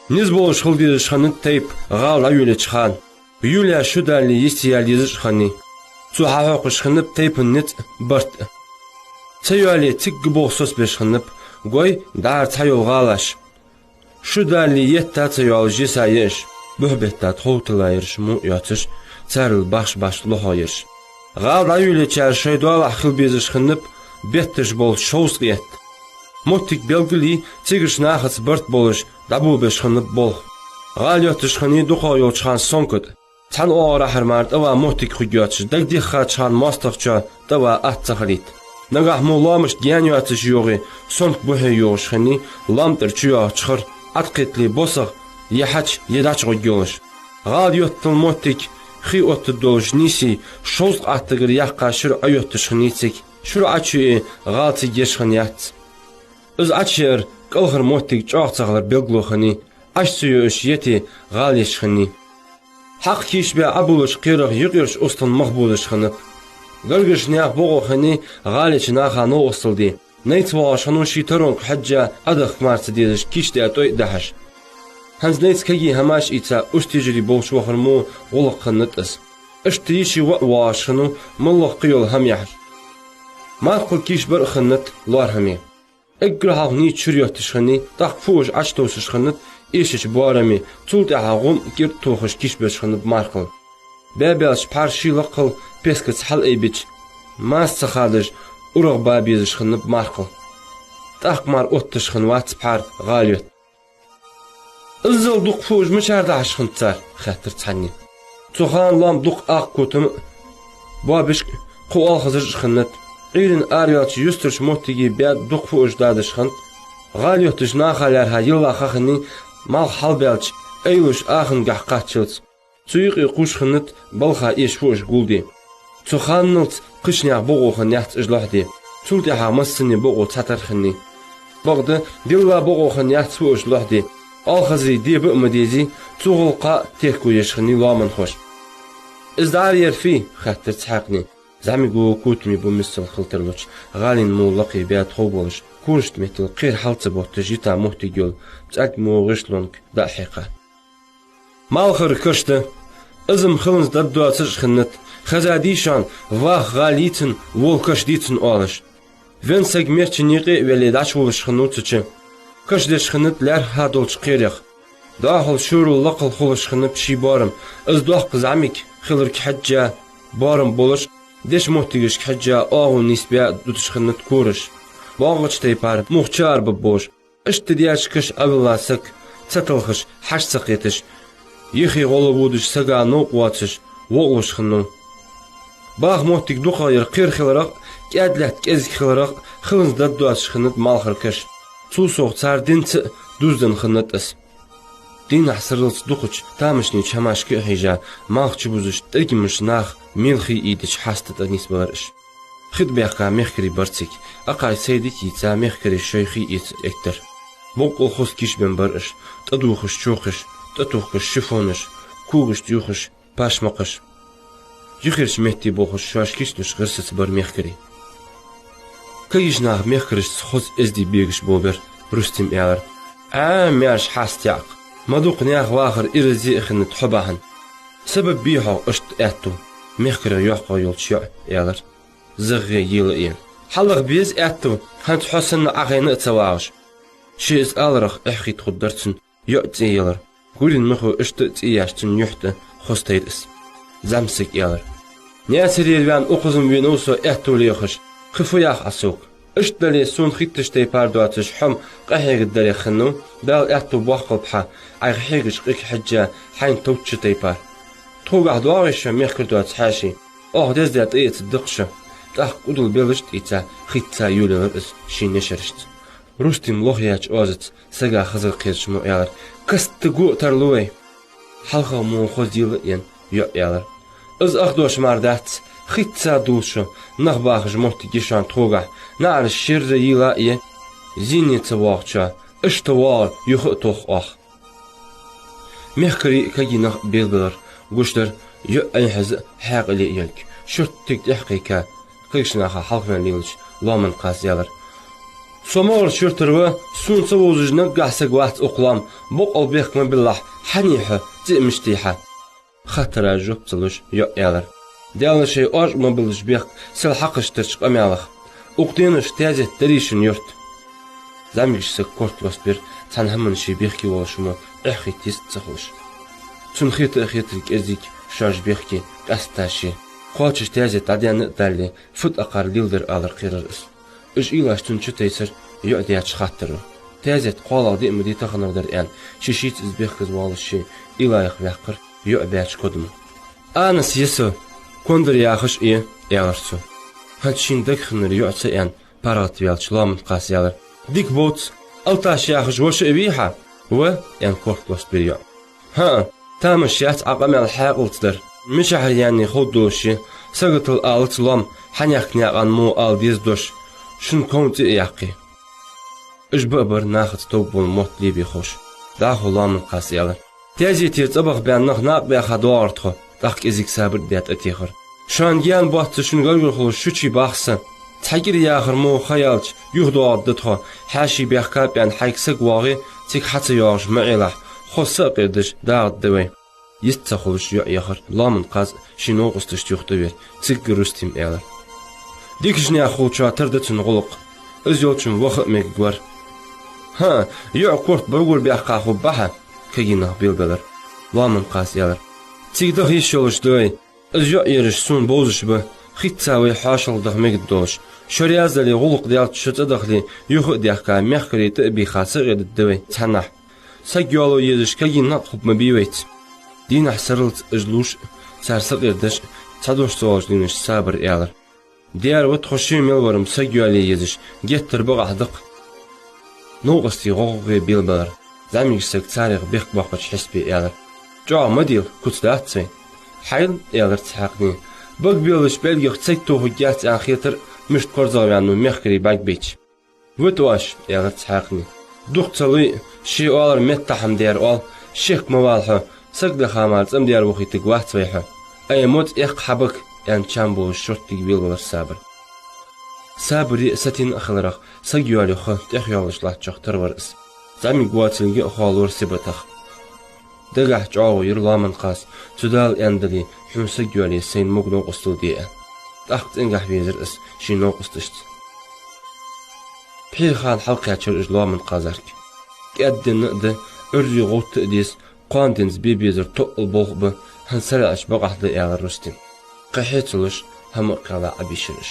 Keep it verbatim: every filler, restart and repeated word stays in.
Низ болаш хила дезаш хиннад тайпа гӀала дӀайолаеча хана. Йолаяь шу далле йисте яла езаш хиннай. Цо хьахьокхаш хиннаб тайпан низ а, барт а. Ца йоалае цигга болх соцабеш хиннаб, гой, дӀара цхьайола гӀалаш. Шу далле етта ца йоалаш йиса я уж, бухь бетта тхов тилла ераш мо йоацаш, царел бахш-башха лохо ераш. ГӀала дӀайолаечар шоай доалахьа хила безаш хиннаб бетташ бола шовзткъа етт. Моттиг белгалъе, цигаш нахаца барт болаш дӀаболабеш хиннаб болх. ГӀала йотташ хиннай дукхагӀа йолча хана сонка тӀа. Цхьан оагӀорахьара мара тӀава моттиг хургйоацаш, дагадеххача хана моастагӀчоа тӀава атта ца хилийта. Нагахь мо лоамашта гаьна йоацаш йогӀе, сонка бухье йогӀаш хиннай, лоам тӀара чуйоагӀача хара Ӏаткхетале босагӀа е хьача, е дӀачугӀоргйолаш. ГӀала йоттал моттиг хий оттаргдолаш нийсъе, шовзткъа аттагара яьккха шура Ӏойотташ хиннай цига. Шура Ӏочуйе, гӀала цига еш хиннаяц. Из Ӏочуяар кӀалхара моттиг чӀоагӀа ца хилар белгало хиннай, Ӏочу ца йоаеш ете, гӀала еш хиннай. Хьакха кийчбаь Ӏобуллача кхерах юкъерча устал мах бодаш хиннаб. Гаргарча наьха бокъо хиннай гӀала еча наха новкъостал де. Найц воагӀаш хиннав ший таронга хьежжа Ӏодахка мара ца дезаш кийчдаь тӀой а дахьаш. ХӀанз найц кагий хӀамаш а ийца, уж тижарий болча вахар мо гӀулакх хиннад из. Иштта йиший воӀ воагӀаш хиннав, моллагӀа кхыйола хӀама яхьаш. Мархал кийчбар а хиннад лоархӀаме. Эггара хьалха нийсса шура йотташ хиннай, тӀаккха фуаш Ӏочутувсаш хиннад эшача боараме, цул тӀехьагӀа гӀум а, кӀира а тохаш кийчбеш хиннаб мархал. Баьбаьлча пхьар ший лакхал пескаца хьалъайбича, маса ца хадаш, урагӀа ба безаш хиннаб мархал. ТӀаккха мара отташ хиннавац пхьар гӀала йотта. «Иззал дукха фуаш мичара дахьаш хиннад цар?» — хаьттар цхьанне. Цу хана лоам дукха акха котам а, боабашка кхо оалхазараш а хиннад. Ӏуйрийна араваьлча юстарча моттиге баь дукха фуаш дадаш хиннад. ГӀала йоттача наха лаьрхӀа йилла ха хиннай, малх хьалбаьлча, айлуш ахангахьа кхаччалца. Цу юкъе кхувш хиннад балха эша фуаш гулде. Цу ханналца кхыча наьха бокъо хиннаяц уж лохьде. Цул тӀехьагӀа массане бокъо цхьатарра хиннай. Бакъда, дилла бокъо хиннаяц фуаш лохьде. Оалхазарий деба а ма дезий, цу гӀулакха а техко еш хиннай лоаманхоша. «Из дӀаара яр фий?» — хаьттар цхьаькхане. ЗӀамиго котаме бу миссел хила тарлуча, гӀалий мо лакхе баь тхов болаш, корашта меттел кхера хьал ца ботташ йита моттиг йола, цӀалг мо гӀишлонга дӀа а хьекха. «Малхара каш да. Из-м хиланза даргдоацаш а хиннад. Хезадий шоана, ваха гӀала йийцан, вола каш дийцан оалаш. Венна саг мерча юкъе а веле дӀачувуллаш хиннав цу чу. Каш деш хиннад лаьрххӀа долча кхерех. Доахалшорал лакхал хулаш хиннаб ший боарам. Из доккха зӀамига хиларга хьежжа, боарам болаш, деча моттигашка хьежжа, оагӀув нийсбаь дуташ хиннад кораш. БоагӀача тайпара мух чуарабаргболаш. Иштта даьча каша Ӏовилла саг ца талхаш, хьажа ца кхеташ, юхе гӀолла водача сага новкъа воацаш, вокъалуш хиннав. Баха моттиг дукхагӀа яр кхера хиларах а, кӀаьда лаьтта кӀезига хиларах а, хиланза даргдоацаш хиннад малхара каш. Цул совгӀа цар динца а дуздан хиннад из. Дийнахьа сарралца дукхача тамашийнача хӀамашка а хьежа, малх чубузаш тӀаргамаш наха мел хий ийдача хьаста тӀа нийсбелар уж. Хи тӀа баьхка мехкарий бар цига, акхарий сайдиг а ийца, мехкарий шоай хий эца эттар. Боккъал хоза кийчбаь бар уж, тӀадувхаш чохаш, тӀатохкаш шифонаш, когашта ювхаш пашмакхаш. Юхерча метте болхаш шоаш кийчлуш гӀирсаца бар мехкарий. Кагийча наха мехкарашца хоза эздий бегаш болабир. Рустема аьлар: «Ӏа, маьрша хьаста яьккха, ма дукха наьха вахар ираз а хиннад хьо бахьан. Сабаб бий хьогӀ иштта аьттув, мехкарех йоккхагӀа йолча йоӀа», — аьлар. ЗагӀе йийлла а ена: «Хьалаха беза аьттув, хӀанз хьо санна Ӏахайна а ца вагӀаш». Ше из аларах эхь хийтта хургдар цунна йоӀа цӀи ялар. Гурийна михо иштта а цӀи яьш цунна юхь тӀа хоза тайра из. ЗӀамсага аьлар: «Наьсарера ваьнна укхаза-м венав со аьттув лехаш, кхы фу йоах Ӏа сога?» «Иштта дале, сона хеттача тайпара доацаш хьо-м къахьегаргдарех хиннав, Дала аьттув боаккхалба хьа, Ӏайха хьегача къига хьежжа хьайна товчча тайпара. Тхогахьа доагӀий шо, мехкара доаца хьаьший? Оаха дездаь тӀаэцаргда-кх шо». ТӀаккха кӀудал белаш тӀаийца, хица йолаелар из ший нешарашца. Рустема лохаяьча оазаца сага хазар кхераш мо аьлар: «Каста го а тарлу вай!» ХьалхагӀа мо хоза йийлла а ена, йоӀа аьлар: «Из ах дош мара дац, хица дулл шо, нах бахаш моттиг я шоана тхогахьа, наӀараш шерра йийла а я, зене ца воагӀачоа, иштта воагӀар юха а тох оаха». Мехкарий а, кагий нах а белабелар гуш дар, йоӀ айхьаза а, хьаькъале а йолга, шорттига тӀехьакхайка, кагийча наха хьалхаваьнна лелача лоаманкхас аьлар: Со могӀарча юртара ва, сона ца вовзаш наггахьа саг вац укх лоам, бокъонца бехк ма биллалахь, хьан я хьо, цӀи мишта я хьа? Хаттара жоп ца луш, йоӀ аьлар: «Даьла шоай оаш ма биллалаш бехк сел хьакхашта тарча къамаьлах. Укх деношка Таьзет дарий шун юрта?» ЗӀамига саг корта лостабир, цхьан хӀаман ший бехке волаш мо эхь-хетта йист ца хулаш. Цунна хета а хетар кӀезига шоаш бехке, къаьстта ше. Кхоачаш Таьзет дӀадаьнна а далле, фуд акхар леладер алар кхерар из. Уж уйлаш цунна чутайсар йоӀа даьча хаттаро. Таьзет кхоалагӀа диъ ма дий таханардар аьнна, ший-шийца из бехказа воалаш ший уйлах ваьккхар йоӀа баьча кодама. «Анас я со, Кондар яхаш а я», — аьлар цо. ХӀанз шийна дагахиннар йоӀа ца аьнна, паргӀатваьлча, Лоаман-Кхас аьлар: «Дика боаца, Алташ яхаш воша а вий хьа?» «Ва», — аьнна, корта лостабир йоӀ. «ХӀаа, тамаш яц Ӏа къамаьл хьаькъалца дар. Мичахьара яьннай ховргдолаш я, саготал алац лоам, хьанехк наькъан мо ала деза дош, шун ков цӀи а яккхе». Уж ба а бар нахаца товргбола мотт лебе ховш. ДӀахо Лоаман-Кхас аьлар: «Таьзетера цӀабаха баьнна нах накъабаьха доагӀар тхо», — тӀаккха кӀезига сабар а даь тӀатехар. «Шоана гаьна боацаш, шун гаргара хулаш шу чу бах са. Цхьа кӀира яхар мо ха яьлча, юхадоагӀаргда тхо, хьаьший баьхкаб аьнна хьайга саг воагӀе, цига хьа ца йоагӀаш ма Ӏелахь, хоза сакъердаш дагӀаргда вай». Йист ца хулаш йоӀ яхар, Лоаман-Кхас ший новкъосташта юхатӀавера, цигга Рустема аьлар: «Дикача наьха хулачоа тара да цун гӀулакх, из йолчун ваха а мегаргвар». «ХӀаа, йоӀа корта баргур баьккха хургба хьа», — кагий нах белабелар. Лоаман-Кхас аьлар: «Цига даха йиш йолаш да вай, из йоӀ ераш сона бовзаш ба, хица вай хьоашалгӀа даха мегаргдолаш. Шо раьза дале, гӀулакх даьлча, шо цӀадахале, юха а даьхка, мехкарий тӀа а бийха, сакъердергда вай цхьаннахьа. Саг йоалае езаш кагий нах хургма бий вайца». Дийнахьа сарралца уж лувш а, цар сакъердаш а, цхьа дош ца оалаш дийнаш, сабар аьлар: «Дера ва тхо ше мел вар-м саг йоалае езаш, геттара бакъахьа да-кх». Новкъостий гӀо-гӀогӀе белабелар. ЗӀамига саг царех бехк боаккхача хьисапе аьлар: «ЧӀоагӀа ма дийла, куц дац вай». «Хьайла, — аьлар цхьаькхане, — бага беллача пӀелгах цайт тохаргьяц аьнна хетар а, мишта корзагӀваьннав мехкарий бӀаргбайча». «Вита оаш, — аьлар цхьаькхане, — дукха ца лой а, ше оалар меттахьа-м дера оал, шек ма вала хьо, саг даха мара цӀа-м дера вохийтаргвац вай хьо. Ай, моцӀ эккха хьа бага», — аьнна, чам болаш шорттига велавелар сабар. Сабаре а, сатийна а хиларах, саг йоалаю ха тӀехйоалаш латтачох тара вар из. ЗӀамига воацилга а хоалора Сибатах. Дагахьа чӀоагӀо йир Лоаман-Кхас: «Цу Дала аьннадале, хьона саг йоалае сайна мог новкъостал де», — аьнна. ТӀаккха цӀенгахьа везар из ший новкъосташца. Пхьера хана хьалкхаьчар уж Лоаман-Кхазарг. КӀаьдденна а да, Ӏуйре гӀовтта а деза, кхоана денз бе безар тоъал болх ба, хӀанз сарахьа бакъахьа да, аьлар Рустема. Кхы хье ца луш, хӀама а кхелла Ӏобийшар уж.